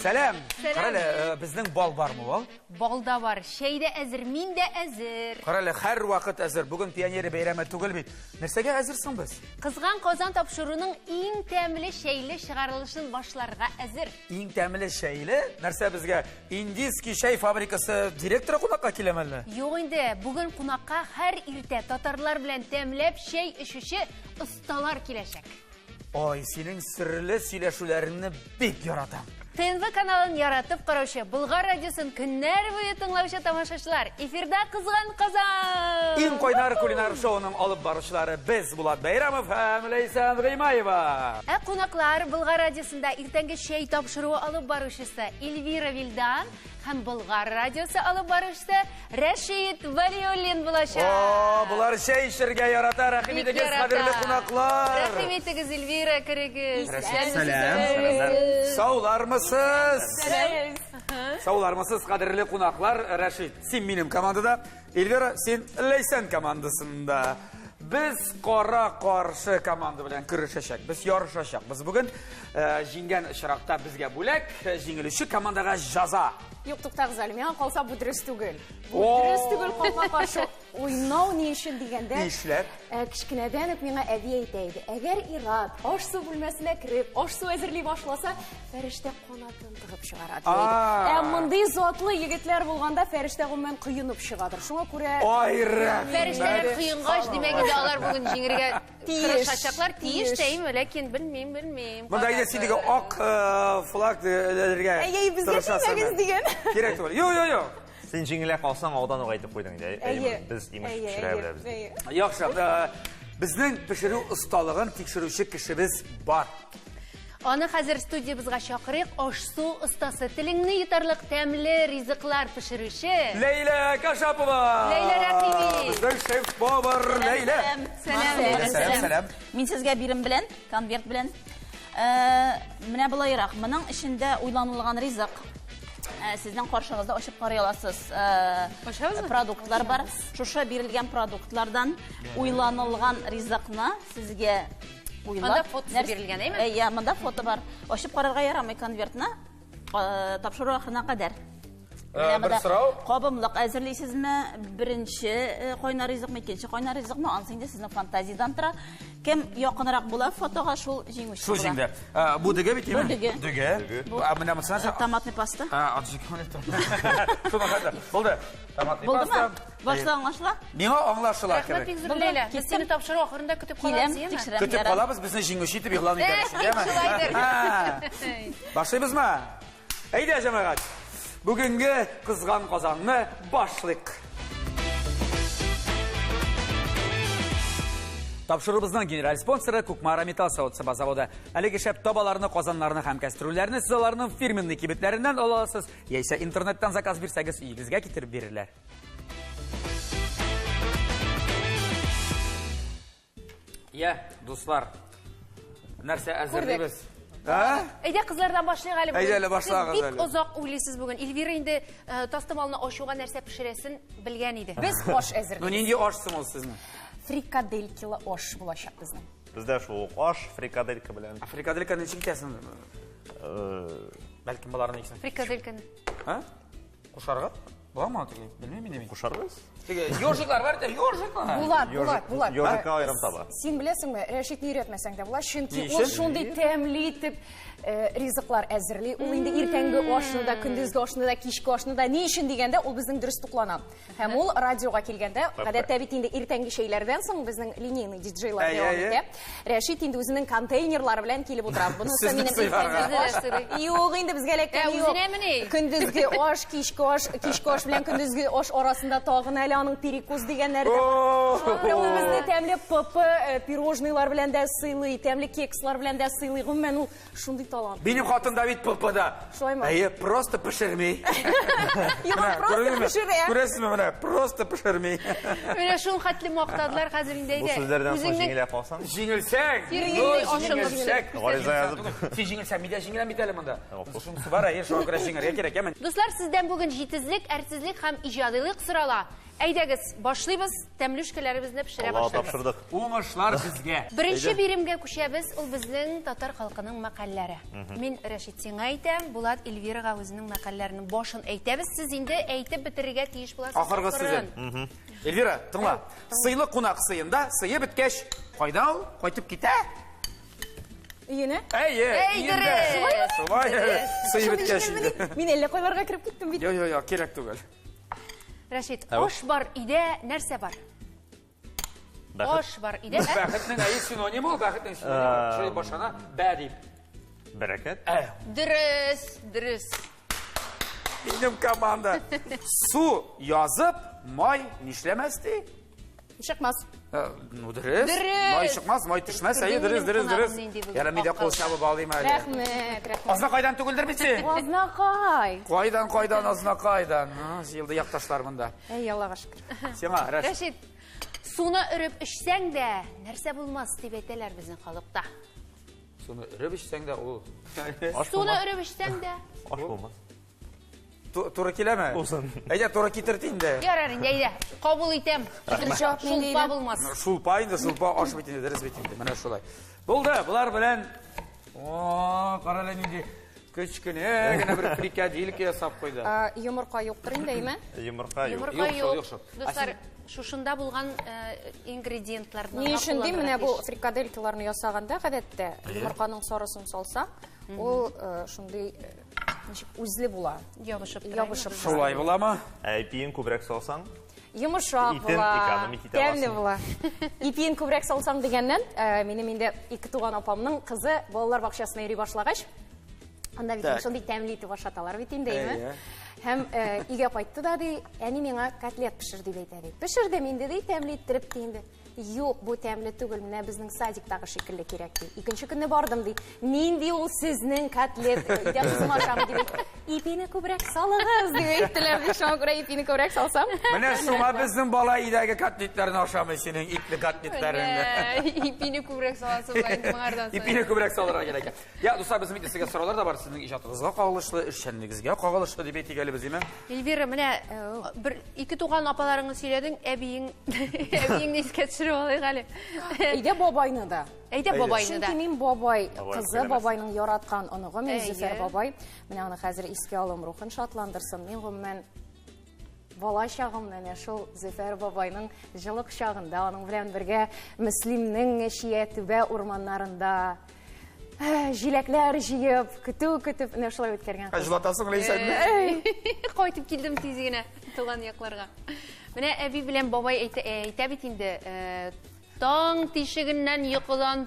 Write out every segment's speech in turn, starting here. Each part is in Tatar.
Сәлам. Сәлам. Карале, э, безнең бал бармы бал? Бал да бар, чәй дә әзер, мин дә әзер. Карале, һәр вакыт әзер. Бүген пионерия бәйрәме түгел бит. Нәрсәгә әзер соң без? Кызган казан тапшыруның иң тәмле чәйле чыгарылышын башларга әзер. Иң тәмле чәйле? Нәрсә безгә индийский чәй фабрикасы директоры кунакка киләме әллә? Юк инде, бүген кунакка һәр иртә татарлар белән тәмләп чәй эчүче осталар киләчәк. Ой, синең серле сөйләшүләреңне бик яратам. ТНВ каналын яратып караучы, Болгар радиосын көннәр буе тыңлаучы тамашачылар, эфирда Кызган Казан! Иң кайнар кулинар шоуының алып баручылары без, Булат Бәйрәмов һәм Ләйсән Гыймаева. Ә кунаклар Болгар радиосында иртәнге чәй тапшыруы алып баручысы Эльвира Вильдан һәм Болгар радиосы алып баручысы Рәшит Валиуллин булачак. О, болар чәй эчәргә ярата. Рәхим Бик итегез, ярата. кадерле кунаклар. Рәхим итегез, Эльвира, керегез. Рәшит, Сәлам. сәлам. Саулармысыз? Саулармысыз, кадерле кунаклар. Рәшит, син минем командада. Эльвира, син Ләйсән командасында. Без кара каршы команда белән көрәшәчәк. Без ярышачак. Без бүген э, җиңгән очракта безгә бүләк, э, җиңелүче командага җаза. Юк, туктагыз әле, миңа калса бу дөрес түгел. Бу О! дөрес түгел капма каршы уйнау ни өчен дигәндә. Нишләп? Э, Кечкенәдән үк миңа әби әйтә иде. Әгәр ир-ат аш-су бүлмәсенә кереп, аш-су әзерли башласа, фәрештә канатын тыгып чыгара дия иде. А. Ә мондый затлы егетләр булганда фәрештә гомумән коенып чыгадыр. Шуңа күрә Ай, рәхмәт. Фәрештәләр коенгач, димәк инде алар бүген җиңергә Тиеш. тырышачаклар. Тиеш Тиеш. тә име, ләкин белмим, белмим. Монда инде син теге ак э, флаг элергә Әй, безгә тырышасың. тимәгез дигән. Кирәк түгел. Юк, юк, юк. Син җиңелә калсаң, алдан ук әйтеп куйдың инде. Әйе. Без имеш Әйе, пешерә әйе, беләбез. дип. әйе. Яхшы. э, Безнең пешерү осталыгын тикшерүче кешебез бар. Аны хәзер студиябызга чакырыйк. Аш-су остасы, телеңне йотарлык тәмле ризыклар пешерүче. Ләйлә Кашапова. Ләйлә Рәхими. Безнең шеф-повар Ләйлә. Сәлам, Ләйлә, сәлам, сәлам. Мин сезгә бирем белән, конверт белән. Менә болайрак, моның эчендә уйланылган ризык. Сезнең каршыгызда ачып карый аласыз. Ачабызмы? Продуктлар бар. Шушы бирелгән продуктлардан уйланылган ризыкны сезгә уйлап. Монда фотосы бирелгән, әйме? Әйе, монда фото бар. Ачып карарга ярамый конвертны. Тапшыру ахырына кадәр. Э, Менә бер монда сорау. Кабымлык әзерлисезме? Беренче кайнар ризыкмы, икенче кайнар ризыкмы? Ансы инде сезнең фантазиядан тора. Кем якынрак була фотога, шул җиңүче Шул була. җиңде. Э, Бу дөге бит, Бу дөге. Дөге. Ә менә монысы нәрсә? Томатный паста. А, аджик Шуны хәзер. Булды. Томатный Булдымы? паста. Башта аңлашыла? Миңа аңлашыла Рәхмәт кебек. бик зур, Ләйлә. Без Киттем. сине тапшыру ахырында көтеп Киләм, калабыз, яме? тикшерәм. Көтеп ярар. калабыз, безне җиңүче итеп игълан итәбез. Эх, яме? шулайдыр. Ха. Башлыйбызмы? Әйдә, җәмәгать. Бүгенге кызган казанны башлыйк. Тапшыруыбызның генераль спонсоры Кукмара металл савыт-саба заводы. Әлеге шәп табаларны, казаннарны һәм кәстрүлләрне сез аларның фирменный кибетләреннән ала аласыз, яисә интернеттан заказ бирсәгез, өегезгә китереп бирерләр. Я, дуслар, нәрсә әзерлибез? А? Әйдә кызлардан башлыйк әле бүген. Әйдә әле башлагыз Сез әле. бик озак уйлыйсыз бүген. Эльвира инде э, тастымалны ачуга нәрсә пешерәсен белгән иде. Без аш Ну әзерлибез. нинди аш соң ул сезнең? Фрикаделькалы аш булачак безнең. Бездә шул ук аш фрикаделька белән. А фрикадельканы ничек итәсең? Бәлкем боларны иксен. Фрикадельканы. А? Кушарга? Буламы теге? Белмим инде мин. Кушарбыз? Теге ёжиклар бар, ёжиклар. Булат, Ёжик- Булат, Булат. ёжикка аерым таба. Син беләсеңме, Рәшитне өйрәтмәсәң дә була, чөнки Ни ул өчен? шундый тәмле итеп ризыклар әзерли. Ул инде иртәнге ашны да, көндезге ашны да, кичке ашны да. Ни өчен дигәндә, ул безнең дөрес туклана. Һәм ул радиога килгәндә, гадәттә бит инде иртәнге чәйләрдән соң безнең линейный диджейлар Әй, дәвам әй, итә. Рәшит инде үзенең контейнерлары белән килеп утыра. Монысы Сезне минем сыйларга. иртәнге аш. Юк, инде безгә эләккән Ә, юк. үзенәмени? Көндезге аш, кичке аш, кичке аш белән көндезге аш арасында тагын әле аның перекус дигәннәре дә бар. Менә ул безне тәмле ПП пирожныйлар белән дә сыйлый, тәмле кекслар белән дә сыйлый. Гомумән ул шундый талант. Минем хатын да бит ППда. Шулаймы? Әйе, просто пешерми. Юк, Менә, просто күрдеңме? пешерә. Күрәсезме менә, просто пешерми. Менә шул хәтле мактадылар хәзер инде Бу әйдә. сүзләрдән соң Үзеңнең җиңелә калсаң, Җиңелсәң, Фирменный ну, ашыңны җиңелсәк. Гариза язып. Син җиңелсәң, мин дә җиңеләм бит әле монда. Юк. Шунысы бар, әйе, шуңа күрә җиңәргә кирәк, әме? Дуслар, сездән бүген җитезлек, әрсезлек һәм иҗадилык сорала. Әйдәгез, башлыйбыз, тәмлүшкәләребезне пешерә Аллага башлыйбыз. тапшырдык. Уңышлар безгә. Беренче биремгә күчәбез, ул безнең татар халкының мәкальләре. Мин Рәшит сиңа әйтәм, Булат Эльвирага үзенең мәкальләренең башын әйтәбез. Сез инде әйтеп бетерергә тиеш буласыз. Ахыргы ахырын. сүзен. Эльвира, тыңла. Сыйлы кунак сыенда, сые беткәч, кайда ул? Кайтып китә? Өенә? Әйе, Әй, өендә. дөрес. Шулай, сые беткәч инде. Мин әллә кайларга кереп киттем бит. Йо, йо, йо, кирәк түгел. Рәшит, аш бар өйдә нәрсә бар? Бәхет. Аш бар өйдә. ә? Бәхетнең әйе синонимы ул, бәхетнең синонимы. Шулай башлана, бә дип. Бәрәкәт. Ә, Дөрес, дөрес. Минем команда. Су язып, май нишләмәс ди? Чыкмас. Ну, дөрес. Дөрес. Май чыкмас, май төшмәс. Әйе, дөрес, Минем дөрес, кунагым дөрес. нинди бүген, Ярар, мин дә кул акыл. чабып алыйм әле. Рәхмәт, рәхмәт. Азнакайдан түгелдер бит син? Азнакай. Кайдан, кайдан, Азнакайдан. Җыелды якташлар монда. Әй, Аллага шөкер. Сиңа, Рәшит. Рәшит, суны өреп эчсәң дә, нәрсә булмас дип әйтәләр безнең халыкта. Суны өреп эчсәң дә ул. Аш Суны булмас. өреп эчсәң дә. Аш булмас. Туры киләме? Булсын. Әйдә, туры китерт инде. Ярар инде, әйдә. Кабул итәм. Җавап нинди Шулпа иде? булмас. Шулпа инде, шулпа аш бит инде, дөрес бит инде. Менә шулай. Булды, болар белән. О, кара әле нинди кечкенә генә бер фрикаделька ясап куйды. Йомырка юктыр инде, әйме? Йомырка юк. Йомырка Юк шул, юк. юк шул. А Дуслар, шушында булган ингредиентларны Ни өчен дим, менә бу фрикаделькаларны ясаганда гадәттә йомырканың сарысын салса, ул шундый ничек үзле була. Ябышып тора. Ябышып. Шулай буламы? Ә ипиен күбрәк салсаң, Йомшак Итен була. экономить итә Тәмле аласың. була. Ипиен күбрәк салсаң дигәннән, минем инде ике туган апамның кызы балалар бакчасына йөри башлагач, анда бит Так. шундый тәмле итеп ашаталар бит инде, әйме? Әйе. Һәм өйгә кайтты да ди, әни миңа котлет пешер дип әйтә ди. Пешердем инде ди, тәмле иттереп ди инде. Юк, бу тәмле түгел, менә безнең садиктагы шикелле кирәк ди. Икенче көнне бардым ди. Нинди ул сезнең котлет? Өйдә кызым ашамый дип әйтте. Ипине күбрәк салыгыз дип әйттеләр. Ди, шуңа күрә ипине күбрәк салсам. Менә шуңа безнең бала өйдәге котлетларны ашамый, синең итле котлетларыңны. Ипине күбрәк саласың була инде моңардан соң. Ипине күбрәк салырга кирәк. Я, дуслар, безнең бит сезгә сораулар да бар, сезнең иҗатыгызга кагылышлы, эшчәнлегегезгә кагылышлы дип әйтик әле без, димә. Эльвира, менә бер ике туган апаларыңны сөйләдең, әбиең әбиеңне искә төшереп алыйк әле. Әйдә бабайны да. Әйдә бабайны да. Чөнки мин бабай Бабай кызы, сөйләмәс. бабайның яраткан оныгы, мин Әйе. Зөфәр бабай. Менә аны хәзер искә алым, рухын шатландырсын. Мин гомумән бала чагымда менә шул Зөфәр бабайның җылы кочагында, аның белән бергә Мөслимнең чия түбә урманнарында җиләкләр җыеп, көтү көтеп, менә шулай үткәргән. Ә, Җылатасың Ләйсәнне? Кайтып килдем тиз генә туган якларга. Менә әби белән бабай әйтә, әйтә бит инде, таң тишегеннән йокыдан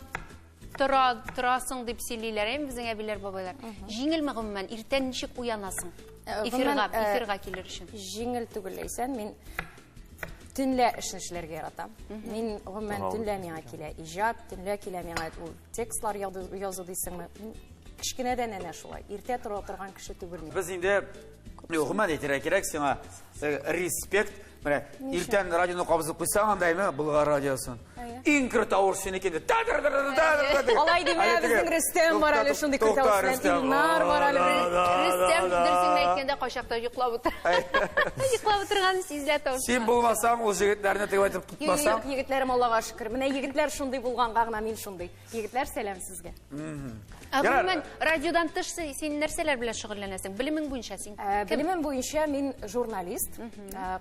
тора торасың дип сөйлиләр, әйме безнең әбиләр, бабайлар. Җиңелме гомумән, иртән ничек уянасың? Эфирга, Гомумән, эфирга килер өчен. Җиңел түгел, Ләйсән, мин төнлә эшне эшләргә яратам. Мин гомумән Тамам. төнлә миңа килә иҗат, төнлә килә миңа ул текстлар язу дисеңме? Мин кечкенәдән әнә шулай. Иртә тора торган кеше түгел мин. Без инде гомумән әйтергә кирәк сиңа респект. Менә иртән радионы кабызып куйсаң анда әйме Болгар радиосын. Иң көр тавыш синеке инде. Та-дыр-дыр-дыр-дыр-дыр. Алай димә, Әле теге, безнең Рөстәм бар әле, тукта, шундый көр тукта, тавыш белән Рөстәм. Илнар бар әле. Рөстәм, дөресен әйткәндә, кайчакта йоклап утыра. Йоклап утырган сизелә тавыш. Син булмасаң, ул җегетләрне теге әйтеп Юк, тотмасаң. юк, егетләрем Аллага шөкер. Менә егетләр шундый булганга гына мин шундый. Егетләр, сәлам сезгә. Ә Ярар. гомумән, радиодан тыш син нәрсәләр белән шөгыльләнәсең? Белемең буенча син кем? Белемем буенча мин журналист.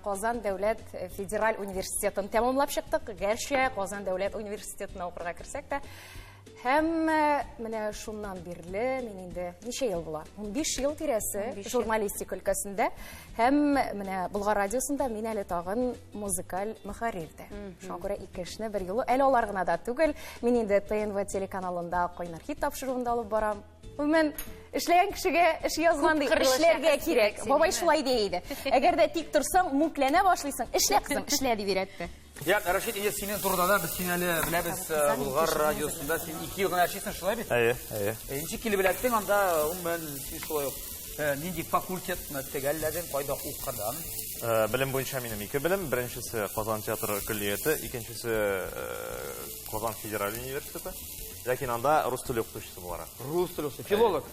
Казан дәүләт федераль университетын тәмамлап чыктык. Гәрчә Казан дәүләт университетына укырга керсәк тә. Һәм менә шуннан бирле мин инде ничә ел була? 15 ел тирәсе 15 ел. журналистика өлкәсендә. Һәм менә Болгар радиосында мин әле тагын музыкаль мөхәррир дә. Шуңа күрә ике эшне бер юлы, әле алар гына да түгел. Мин инде ТНВ телеканалында Кайнар хит тапшыруында алып барам. Гомумән, эшләгән кешегә эш язган ди, Күп кырлы эшләргә шәхес кирәк. кирәк синең, Бабай әйме? шулай ди иде. Әгәр дә тик торсаң, мүкләнә башлыйсың. Эшлә кызым, эшлә дип өйрәтте. Я, Рәшит, инде синең турыда да без сине әле беләбез, Болгар радиосында син 2 ел гына эшлисең, шулай бит? Әйе, әйе. Ничек килеп эләктең анда, гомумән, син шулай ук нинди факультетны төгәлләдең, кайда укыдың? Белем буенча минем ике белем. Беренчесе Казан театр көллияте, икенчесе Казан федераль университеты. Ләкин анда рус теле укытучысы буларак. Рус теле укытучысы, филолог.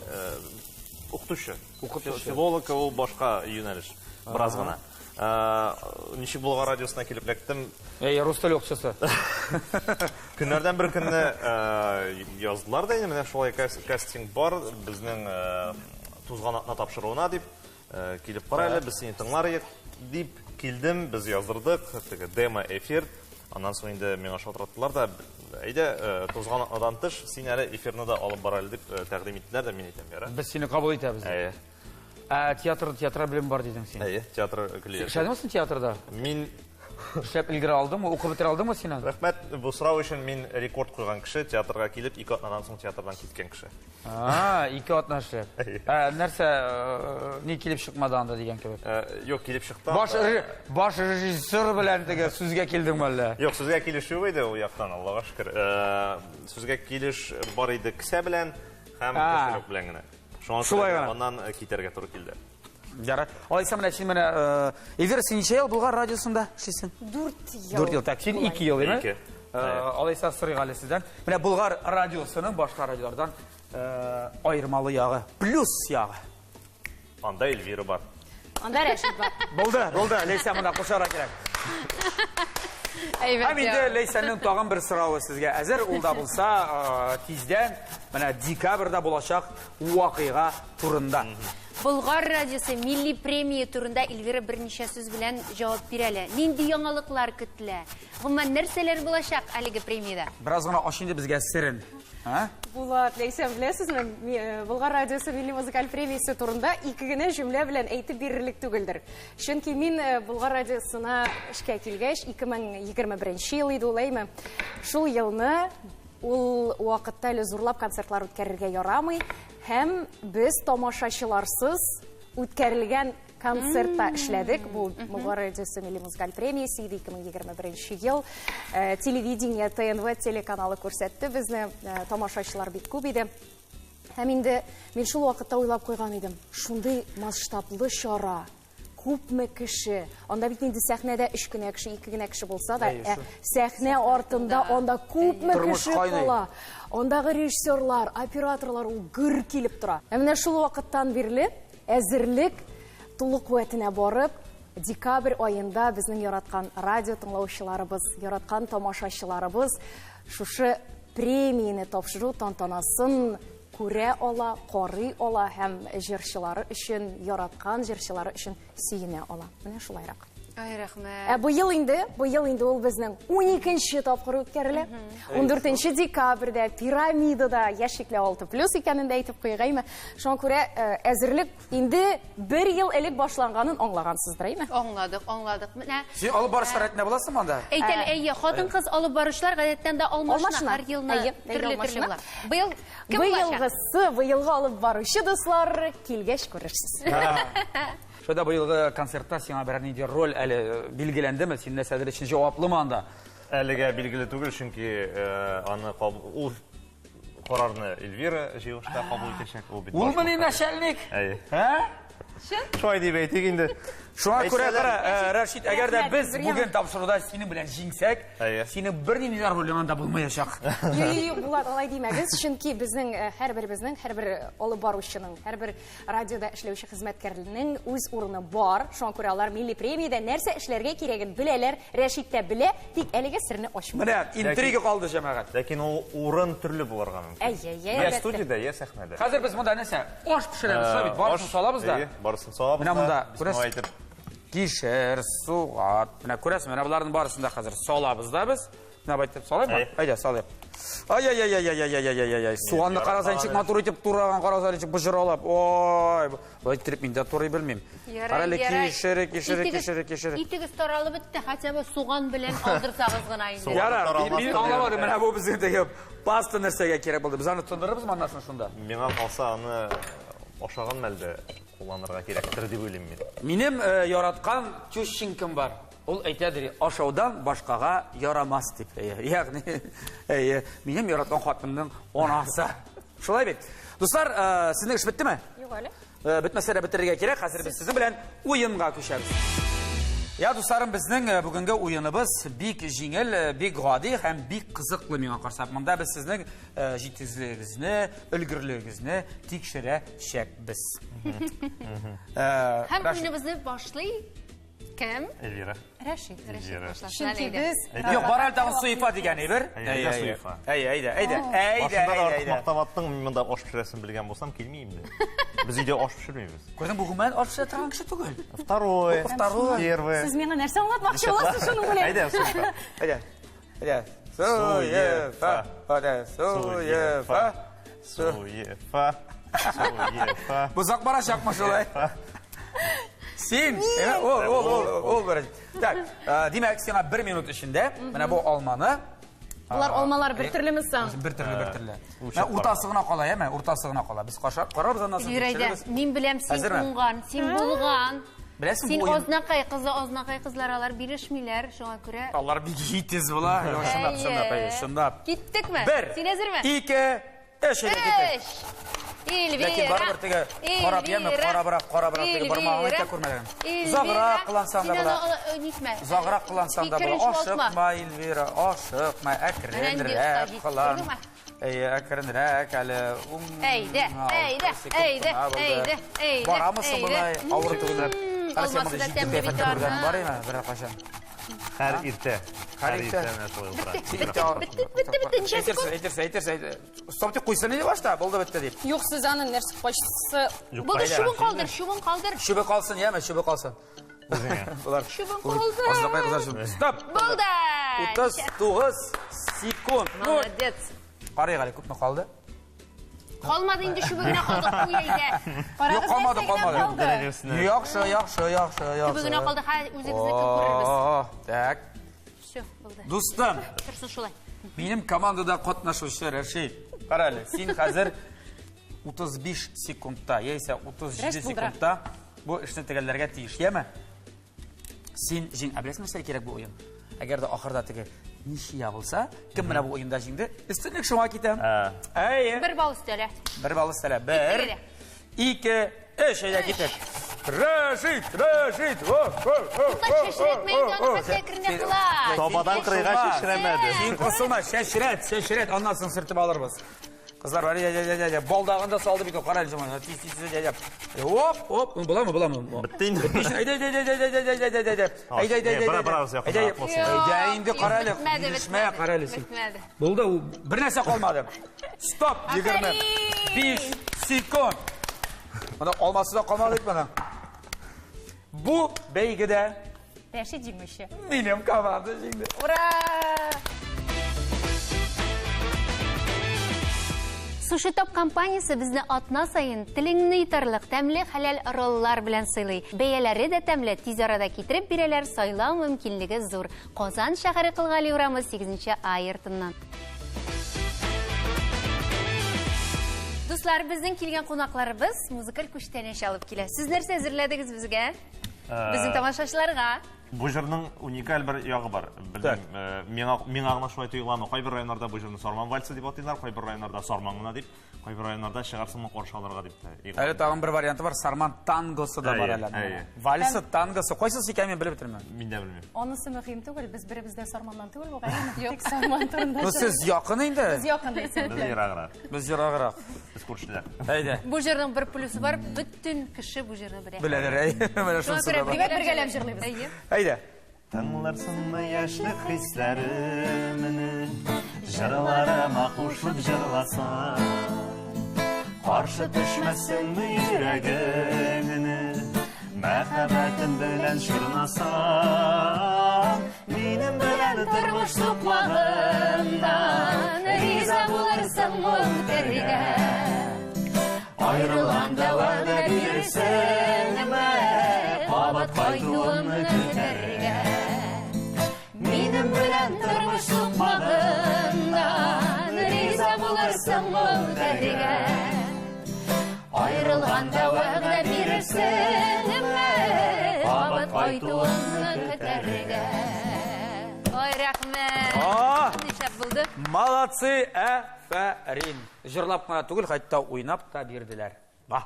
Укытучы. Укытучы. Филолог ул башка юнәлеш, бераз гына. Ничек Болгар радиосына килеп эләктем? Әй, рус теле укытучысы. Көннәрдән бер көнне яздылар да инде, менә шулай кастинг бар, безнең тузган атна тапшыруына дип, килеп кара әле, без сине тыңлар идек дип килдем, без яздырдык, теге демо эфир. Аннан соң инде миңа шалтыраттылар да, әйдә, тузган атнадан тыш, син әле эфирны да алып бар әле дип тәкъдим иттеләр дә, мин әйтәм, ярар. Без сине кабул итәбез. Әйе. Ә театр, театраль белем бар дидең син. Әйе, театр көллияте. Эшләдеңме син театрда? Мин эшләп өлгерә алдыңмы, укып бетерә алдыңмы син аны? Рәхмәт, бу сорау өчен мин рекорд куйган кеше, театрга килеп, 2 атнадан соң театрдан киткән кеше. А, 2 атна эшләп. Әйе. Ә, нәрсә, ни килеп чыкмады анда дигән кебек? Юк, килеп чыкты Баш анда. режиссер белән теге сүзгә килдеңме әллә? Юк, сүзгә килеш юк иде ул яктан, Аллага шөкер. Сүзгә килеш бар иде кесә белән һәм кошелек белән генә. Шуңа Шулай күрә гына. аннан китәргә туры килде. Ярар. Алайса менә син менә, Эльвира, син ничә ел Болгар радиосында эшлисең? 4 ел. 4 ел. Так, син 2 ел, димме? 2. Алайса сорыйк әле сездән. Менә Болгар радиосының башка радиолардан аермалы ягы, плюс ягы. Анда Эльвира бар. Анда Рәшит бар. Булды, булды. Ләйсән монда кушарга кирәк. Әйбәт Һәм инде ягы. Ләйсәннең тагын бер соравы сезгә әзер. Ул да булса, тиздән, менә декабрьдә булачак вакыйга турында. Болгар радиосы милли премия турында Эльвира берничә сүз белән җавап бирә әле. Нинди яңалыклар көтелә? Гомумән, нәрсәләр булачак әлеге премиядә? Бераз гына ач инде безгә серен. А? Булат, Ләйсән, беләсезме, Болгар радиосы милли музыкаль премиясе турында ике генә җөмлә белән әйтеп бирерлек түгелдер. Чөнки мин Болгар радиосына эшкә килгәч, ике мең егерме беренче ел иде ул, әйме? Шул елны ул вакытта әле зурлап концертлар үткәрергә ярамый һәм без тамашачыларсыз үткәрелгән концертта эшләдек. Бу Болгар радиосы милли музыкаль премиясе иде, ике мең егерме беренче ел. Телевидение, ТНВ телеканалы күрсәтте безне. Тамашачылар бик күп иде. Һәм инде мин шул вакытта уйлап куйган идем. Шундый масштаблы чара, күпме кеше. Анда бит инде сәхнәдә өч кенә кеше, ике генә кеше булса да, Әйе, шул. сәхнә артында анда күпме Тормыш кеше кайный. кала. Андагы режиссерлар, операторлар ул гөр килеп тора. Ә менә шул вакыттан бирле әзерлек тулы куәтенә барып, декабрь аенда безнең яраткан радио тыңлаучыларыбыз, яраткан тамашачыларыбыз шушы премияне тапшыру тантанасын күрә ала, карый ала һәм җырчылары өчен, яраткан җырчылары өчен сөенә ала. Менә шулайрак. Ай, рәхмәт. Ә быел инде ул безнең уникенче тапкыр үткәрелә. Ундүртенче декабрьдә Пирамидада яшь чикләү алты плюс икәнен дә әйтеп куйгаймы. Шуңа күрә әзерлек инде бер ел элек башланганын аңлагансыздыр, әйме? Аңладык, аңладык. Менә Син алып барышлар рәтенә буласыңмы анда? Әйтәл, әйе, хатын-кыз алып барышлар гадәттән дә алмашына, Алмашына. һәр елны Әйе, әйе, төрле-төрле алмашына. була. Быел кем булачак? Быелгысы, быелгы алып баручы дуслар, килгәч күрерсез. Шунда быелгы концертта сиңа берәр нинди роль әле билгеләндеме? Син нәрсәдер өчен җаваплымы анда? Әлегә билгеле түгел, чөнки аны ул карарны Эльвира җыелышта кабул итәчәк. Ул бит Ул баш мени мөхәррир. начальник? Әйе. Ә? Чын? Шулай дип әйтик инде. Шуңа күрә Әйтсәләр- кара, Рәшит, әгәр дә Рәхмәт, без Зурьям. бүген тапшыруда синең белән җиңсәк, Әйе. синең бернинди дә ролең анда булмаячак. Юк, юк, юк, Булат, алай димәгез, чөнки безнең һәрберебезнең, һәрбер алып баручының, һәрбер радиода эшләүче хезмәткәрнең үз урыны бар. Шуңа күрә алар милли премиядә нәрсә эшләргә кирәген беләләр, Рәшит тә белә, тик әлегә серне ачмый. Менә интрига калды, җәмәгать. Ләкин ул урын төрле булырга мөмкин. Әйе, әйе, Я әлбәттә. студиядә, я сәхнәдә. Хәзер без монда нәрсә? Аш пешерәбез, шулай бит, барысын салабыз да. Әйе, барысын салабыз Менә да. монда, Бисмилла күрәсез? әйтеп. Кишер, суган. Менә күрәсез, менә боларның барысын да хәзер салабыз да без. Менә байтып әйтеп салыймы? Әйе. Әйдә, салыйк. Ай-яй-яй-яй-яй-яй-яй-яй-яй. Суганны караса ничек матур итеп тураган, караса ничек боҗралап. Ой, болай иттереп мин дә турый белмим. Ярай, Кара әле, ярай. кишере, кишере, Итегез- кишере, кишере. Итегез таралып бетте, хотя бы суган белән алдырсагыз гына инде. Суган Ярар, таралмас мин та аңламадым, дигән. менә бу безнең теге паста нәрсәгә кирәк булды. Без аны тондырырбызмы аннан соң шунда? Миңа калса, аны ашаган мәлдә кулланырга кирәктер дип уйлыйм мин. Минем яраткан тещенькам бар. Ул әйтәдер, ашаудан башкага ярамас дип. Әйе, ягъни, әйе, минем яраткан хатынымның анасы. Шулай бит. Дуслар, сезнең эш беттеме? Юк әле. Бетмәсә дә бетерергә кирәк. Хәзер без сезнең белән уенга күчәбез. Я, дусларым, безнең бүгенге уеныбыз бик җиңел, бик гади һәм бик кызыклы миңа караса. Монда без сезнең җитезлегегезне, өлгерлегегезне тикшерәчәкбез. Һәм Рәшит. уеныбызны башлый. Кем? Эльвира. Рәшит. Эльвира. Чөнки без Юк, бар әле тагын Суефа дигән әйбер. Әйдә, Суефа. Әйдә, әйдә, әйдә. Әйдә, Башында да әйдә, артык әйдә. мактап аттың, мин монда аш пешерәсен белгән булсам, килмим инде. Без өйдә аш пешермибез. Күрдең, бу гомумән аш пешерә торган кеше түгел. Второе. Второе. Первое. Сез миңа нәрсә аңлатмакчы буласыз шуның белән? Әйдә, Суефа. Әйдә. Әйдә. Суефа. Әйдә, Суефа. Су. Суефа. Суефа. Бу озак барачакмы шулай? Син, ул, ул, ул, ул беренче. Так, димәк, сиңа бер минут эчендә менә бу алманы Болар алмалар бер төрлеме соң? Бер төрле, бер төрле. Үлчәп Менә уртасы гына кала, яме? Уртасы гына кала. Без карарбыз аннан соң. Эльвира, әйдә. тикшерербез. Мин беләм, син Әзерме? уңган, син булган. Беләсең, Син бу уен- Азнакай кызы, Азнакай кызлары алар бирешмиләр, шуңа күрә. Алар бик җитез була. Юк, чынлап, чынлап, әйе, чынлап. Киттекме? Бер, Син әзерме? ике, өч, әйдә киттек. Өч. Эльвира. Ләкин барыбер теге карап яме, карабрак, карабрак теге бармагыңны әйтә күрмәгән. Озаграк кылансаң да була. Нитмә. Озаграк кылансаң да Фикерен була. чуалтма. Ашыкма, Эльвира, ашыкма, Менә нинди әкренрәк оста җитте, кылан. күрдеңме? Әйе, әкренрәк әле. Әйдә, әйдә, әйдә, әйдә, әйдә, Барамы соң әйдә. болай? Авыр түгел. Кара син Алмасы мондый да җитди тәмле бит кыяфәттә күргәнең аны. бар име берәр кайчан? Һәр иртә. Һәр иртә. менә шулай утыра. Бетте, бетте, бетте, ничә секунд? Әйтерсең, әйтерсең, әйтерсең. Стоп дип куйсын иде башта, булды бетте дип. Юк, сез аның нәрсә кайсысы Юк, Булды, кайда? чүбен калдыр, чүбен калдыр. Чүбе калсын, яме, чүбе калсын. Үзеңә. Болар. Чүбен калды. Азнакай кызлар чүбе. Стоп. Булды. 39 секунд. Ну, Молодец. Карыйк әле күпме калды? Калмады инде чүбе генә калды, куй әйдә. Юк, калмады, калмады. Дәрәҗәсенә. Яхшы, яхшы, яхшы, яхшы. Чүбе генә калды, хәзер үзегезнекен күрербез. О, так. Все, булды. Дустым, Торсын шулай. минем командада катнашучы Рәшит. Кара әле, син хәзер 35 секундта, яисә 37 Рәшит булдыра. секундта бу эшне төгәлләргә тиеш, яме? Син җиң, ә беләсеңме нәрсә кирәк бу уен? Әгәр дә ахырда теге ничья булса, кем менә бу уенда җиңде? Өстенлек шуңа китә. Әйе. Бер балл өстәлә. Бер балл өстәлә. Бер, Киттек ике, өч, әйдә киттек. Рәшит, Рәшит, о, о, о, Тукай о, чәчрәтмә о, инде, о, аны хәтта әкренләп кыла. Табадан кырыйга чәчрәмәде. Син кысылма, чәчрәт, чәчрәт, аннан соң сөртеп алырбыз. Кызлар, бар, әйдә, әйдә, әйдә, балдагын да салды бит ул, кара әле, җоман, тиз, тиз, тиз, әйдә. Оп, оп, буламы, буламы? Бетте инде. Әйдә, әйдә, әйдә, әйдә, әйдә, әйдә, әйдә, әйдә. Әйдә, әйдә, әйдә, Бара, бара, әйдә. Әйдә, якынрак булсын. әйдә инде, кара әле. Бетмәде, Бирешмә, бетмәде, кара әле син. бетмәде. Булды, ул бер нәрсә калмады. Стоп, 25 секунд. Моны алмасы да калмады бит моның. Бу бәйгедә Рәшит җиңүче. минем команда җиңде. Ура! Суши Топ компаниясе безне атна саен телеңне йотарлык тәмле хәләл роллар белән сыйлый. Бәяләре дә тәмле, тиз арада китереп бирәләр, сайлау мөмкинлеге зур. Казан шәһәре Кол Гали урамы 8 А йортыннан. Дуслар, безнең килгән кунакларыбыз музыкаль күчтәнәч алып килә. Сез нәрсә әзерләдегез безгә? Безнең тамашачыларга. Бу җырның уникаль бер ягы бар. Белмим, миңа гына шулай тоеламы? Кайбер районнарда бу җырны Сарман вальсы дип атыйлар, кайбер районнарда Сарман гына дип, кайбер районнарда чыгарсыңмы каршы алырга дип тә. Әле тагын бер варианты бар, Сарман тангосы да бар Әйе, әле. әйе. Вальсы, тангосы, кайсысы икәнен мин белеп бетермим. Мин дә белмим. Анысы мөһим түгел, без беребез дә Сарманнан түгел бугай. Тик Сарман турында. Ну сез якын инде. Без якын дисең. Без ераграк. Без ераграк. Без күршеләр. Әйдә. Бу җырның бер плюсы бар, бөтен кеше бу җырны белә. Беләләр, әй. Менә Шуңа шунысы күрә да бар. Димәк, бергәләп җырлыйбыз. Әйе. Әйдә. Тыңларсыңмы яшьлек хисләремне, җырларыма кушылып җырласаң, каршы төшмәсеңме йөрәгеңне, мәхәббәтем белән чорнасаң, минем белән тормыш сукмагыннан Риза булырсыңмы үтәргә? Аерылганда вәгъдә бирсеңме, кабат кайтуымны көтәргә. Минем белән тормыш сукмагыннан риза булырсыңмы үтәргә? Аерылганда вәгъдә бирерсеңме, кабат кайтуымны көтәргә. Ой, рәхмәт. А! Нишләп булды? Молодцы, әфәрин. Җырлап кына түгел, хәтта уйнап та бирделәр. Ба.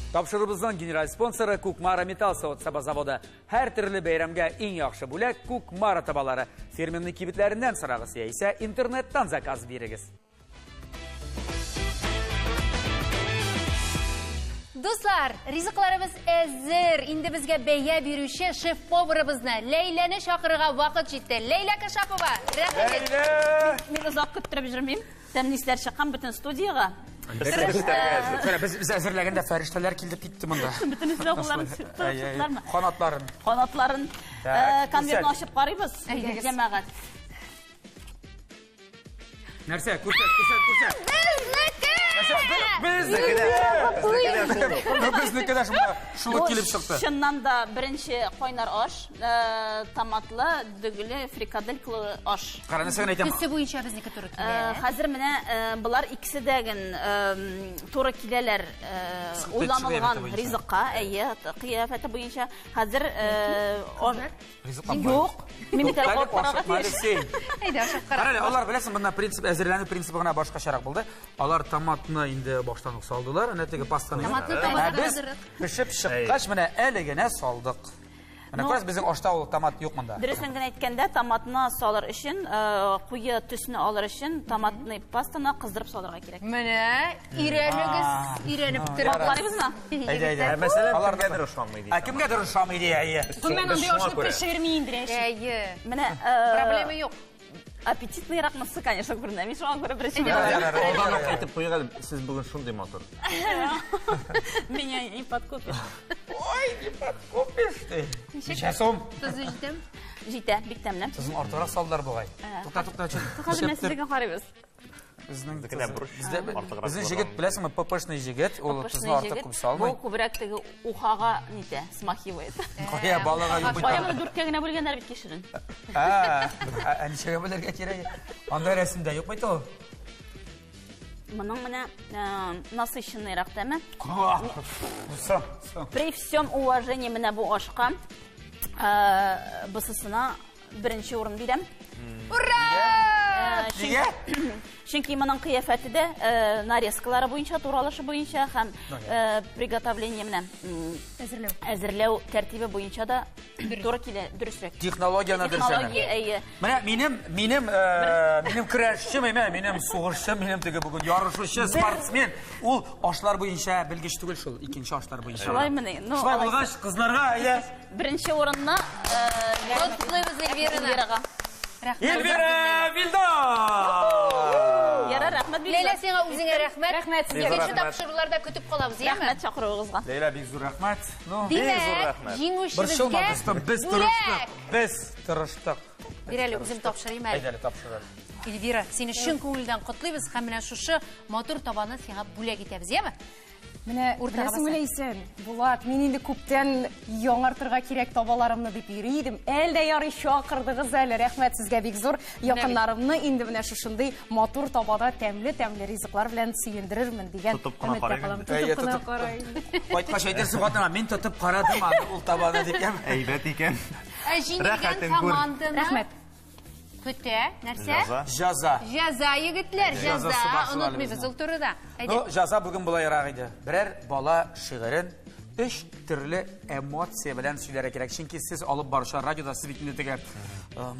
Тапшырубызның генераль спонсоры Кукмара Металл савыт-саба заводы. Һәр төрле бәйрәмгә иң яхшы бүләк Кукмара табалары. Фирменный кибетләреннән сорагыз яисә интернеттан заказ бирегез. Дуслар, ризыкларыбыз әзер. Инде безгә бәя бирүче шеф-поварыбызны Ләйләне чакырырга вакыт җитте. Ләйлә Кашапова, рәхим ит. Ләйлә! Мин озак көттереп йөрмим. Тәмле исләр чыккан бөтен студиягә. Кара, без әзерләгәндә фәрештәләр килде китте монда. Бөтенесе кулларын Әй, әй, тоттылармы? Канатларын. Канатларын. Так, Конвертны күрсәт. ачып карыйбыз, җәмәгать. Нәрсә, күрсәт, күрсәт, күрсәт. Безнеке! Нәрсә, безнеке! Безнеке дә шунда шулай килеп чыкты. Чыннан да беренче кайнар аш, томатлы, дөгеле, фрикаделькалы аш. Кара, нәрсә генә әйтәм. Төсе буенча безнеке туры килә. Хәзер менә болар икесе дә ген туры киләләр уйланылган ризыкка, әйе, кыяфәте буенча. Хәзер Ризыклар юк. Мин бит әле алып карарга тиеш. Әйдә, ашап кара. Кара әле, алар беләсең, монда принцип әзерләнү принцибы гына башкачарак булды. Алар томатны инде баштан ук салдылар, әнә теге пастаны. Томатны Ә табадан без әзерләдек. пешеп чыккач, менә әле генә салдык. Менә күрәсез, безнең ашта ул томат юк монда. Дөресен генә әйткәндә, томатны салыр өчен, куе төсне алыр өчен томатный пастаны кыздырып салырга кирәк. Менә, өйрәнегез, өйрәнеп торыгыз. Карыйбызмы? Әйдә, әйдә. Ә мәсәлән, Алар да- кемгәдер ошамый ди. Ә кемгәдер ошамый ди, әйе. Гомумән, андый ашны пешерми инде, Рәшит. Әйе. Менә Проблема юк. Аппетитлыйрак мысы, конечно, күренә. Мин шуңа күрә беренче Алдан ук әйтеп куйыйк әле, сез бүген шундый матур. Меня не подкупишь. Ой, не подкупишь ты. Ничә сум? Тозы җитәме? Җитә, бик тәмле. Тозын артыграк салдылар бугай. Тукта, тукта, Хәзер менә сезгә карыйбыз. Безнең Безнекенә борыч артыграк Безнең булган. җегет, беләсеңме, ППшный җегет, ул тозны артык күп салмый. Бу күбрәк теге ухага нитә, смахивает. Кая балага юк бит. Кая моны дүрткә генә бүлгәннәр бит кишерен. Ә, ә ничәгә бүләргә кирәк? Анда рәсемдә юк бит ул. Моның менә насыщенныйрак тәме. Соң, соң. При всем уважении менә бу ашка, бысысына беренче урын бирәм. Ура! Нигә? Чөнки моның кыяфәте дә нарезкалары буенча, туралышы буенча һәм приготовление менә Әзерләү. әзерләү тәртибе буенча да туры килә, дөресрәк. Технологияне дөресәме? Технология, әйе. Менә минем, минем, минем көрәшчем, әйме, минем сугышчым, минем теге бүген ярышучы спортсмен. Ул ашлар буенча белгеч түгел шул, икенче ашлар буенча. Шулаймыни? Ну, Шулай алайса. булгач, кызларга әйдә. Беренче урынны Котлыйбыз Эльвираны. Эльвирага. Рәхмәт. Эльвира Вилдан! Ярар, рәхмәт бик Ләйлә, зур. сиңа үзеңә рәхмәт. Рәхмәт сезгә. Икенче тапшыруларда көтеп калабыз, яме? Рәхмәт чакыруыгызга. Ләйлә, бик зур рәхмәт. Ну, Димәк, рәхмәт. борчылма, җиңүчебезгә дустым, без бүләк. тырыштык. Без тырыштык. Бир әле, үзем тапшырыйм әле. Әйдә әле, тапшыр әле. Эльвира, сине чын күңелдән котлыйбыз һәм менә шушы матур табаны сиңа бүләк итәбез, яме? Менә Уртага беләсең, баса. Ләйсән, Булат, мин инде күптән яңартырга кирәк табаларымны дип йөри идем. Әле дә ярый чакырдыгыз әле. Рәхмәт сезгә бик зур. Якыннарымны инде менә шушындый матур табада тәмле-тәмле ризыклар белән сөендерермен дигән Тотып кына өметтә карыйм калам. инде. Әйе, Тотып кына тотып. карыйм. Кайткач әйтерсең хатыныңа, мин тотып карадым аны ул табаны дип, яме? Әйбәт икән. Ә җиңелгән Рәхәтен күр. команданы Рәхмәт. көтә. Нәрсә? Җәза. Җәза. Җәза, егетләр, җәза. Җәзасы бар шул әле Онытмыйбыз безнең. ул турыда. Әйдә. Ну, җәза бүген болайрак иде. Берәр бала шигырен өч төрле эмоция белән сөйләргә кирәк. Чөнки сез алып баручылар радиода сез бит инде теге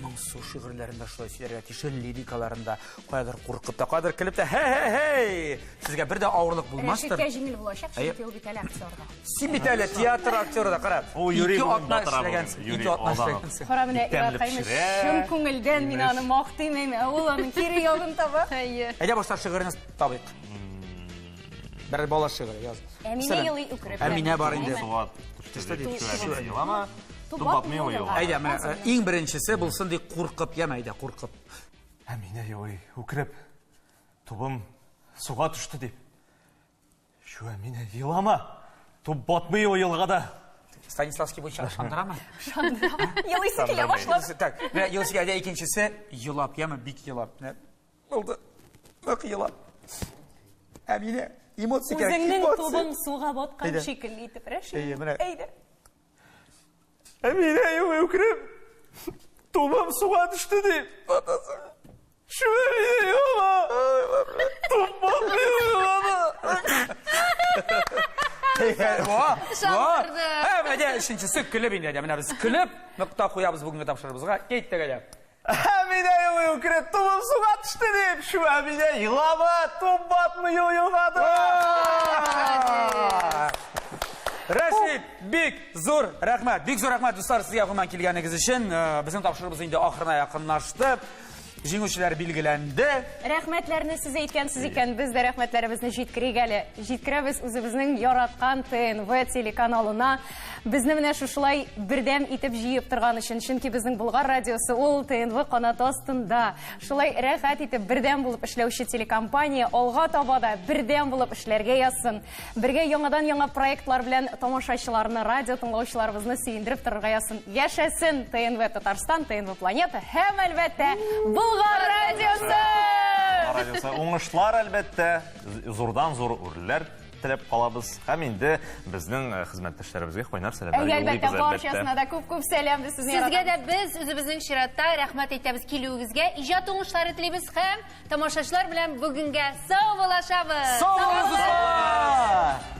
моңсу шигырьләрендә шулай сөйләргә тиеш, лирикаларында каядыр куркып та, каядыр көлеп тә, хе-хе-хе! Сезгә бер дә авырлык булмастыр. Рәшиткә җиңел булачак, Әйе. чөнки ул бит әле актер да. Син бит әле театр актеры да, кара. Ул Юрий Ике бүген атна батыра бүген. эшләгәнсең, Юрий ике атна алдан. эшләгәнсең. Кара менә Бик тәмле Ивакайны пешерә. чын күңелдән мин аны мактыйм, әйме, ул аның кире ягын таба. Әйе. Әйдә башта шигырен табыйк. Бер бала шигыре яз. Әминә Мәсәлән, елый үкереп. Әминә бар инде. Суга төште дип. Төште. Елама. Туп Туп батмый ул батмый елга. Әйдә, менә иң беренчесе булсын ди куркып, яме, әйдә, куркып. Әминә елый үкереп. Тубым суга төште дип. Шу Әминә елама. Туп батмый ул елгада. Станиславский буенча ышандырамы? Елыйсы килә башлады. Так, менә елыйсы килә, әйдә, икенчесе елап, яме, бик елап. Менә булды. Нык елап. Әминә, эмоция кирәк. Үзеңнең эмоция. тубың суга баткан Әйдә. шикелле итеп, Рәшит. Әйе, менә. Әйдә. Әминә елый үкереп. Тубым суга төште дип. Шу Әминә елама. Туп батмый ул елгада. Во, во. Ышандырды. Һәм әйдә, өченчесе көлеп инде. Әйдә, менә без көлеп нокта куябыз бүгенге тапшыруыбызга. Киттек әйдә. Әминә елый үкереп, тубым суга төште дип. Шу Әминә елама, туп батмый ул елгада. Рәшит, бик зур рәхмәт. Бик зур рәхмәт, дуслар, сезгә гомумән килгәнегез өчен. Э, безнең тапшыруыбыз инде ахырына якынлашты. Җиңүчеләр билгеләнде. Рәхмәтләрне сез әйткәнсез икән, без дә рәхмәтләребезне җиткерик әле. Җиткерәбез үзебезнең яраткан ТНВ телеканалына. Безне менә шушылай бердәм итеп җыеп торган өчен, чөнки безнең Болгар радиосы ул ТНВ канаты астында. Шулай рәхәт итеп бердәм булып эшләүче телекомпания алга таба да бердәм булып эшләргә язсын. Бергә яңадан-яңа проектлар белән тамашачыларны, радио тыңлаучыларыбызны сөендереп торырга язсын. Яшәсен ТНВ Татарстан, ТНВ Планета һәм, әлбәттә, Болгар радиосы! Радиосы. Уңышлар, әлбәттә, зурдан-зур үрләр теләп калабыз. Һәм инде безнең э, хезмәттәшләребезгә кайнар сәламнәр Әйе, әлбәттә, юллыйбыз, барчасына да күп-күп сәлам без сезне Сезгә яратабыз. дә без үзебезнең чиратта рәхмәт әйтәбез килүегезгә, иҗат уңышлары телибез һәм тамашачылар белән бүгенгә сау булашабыз. Сау булыгыз, дуслар!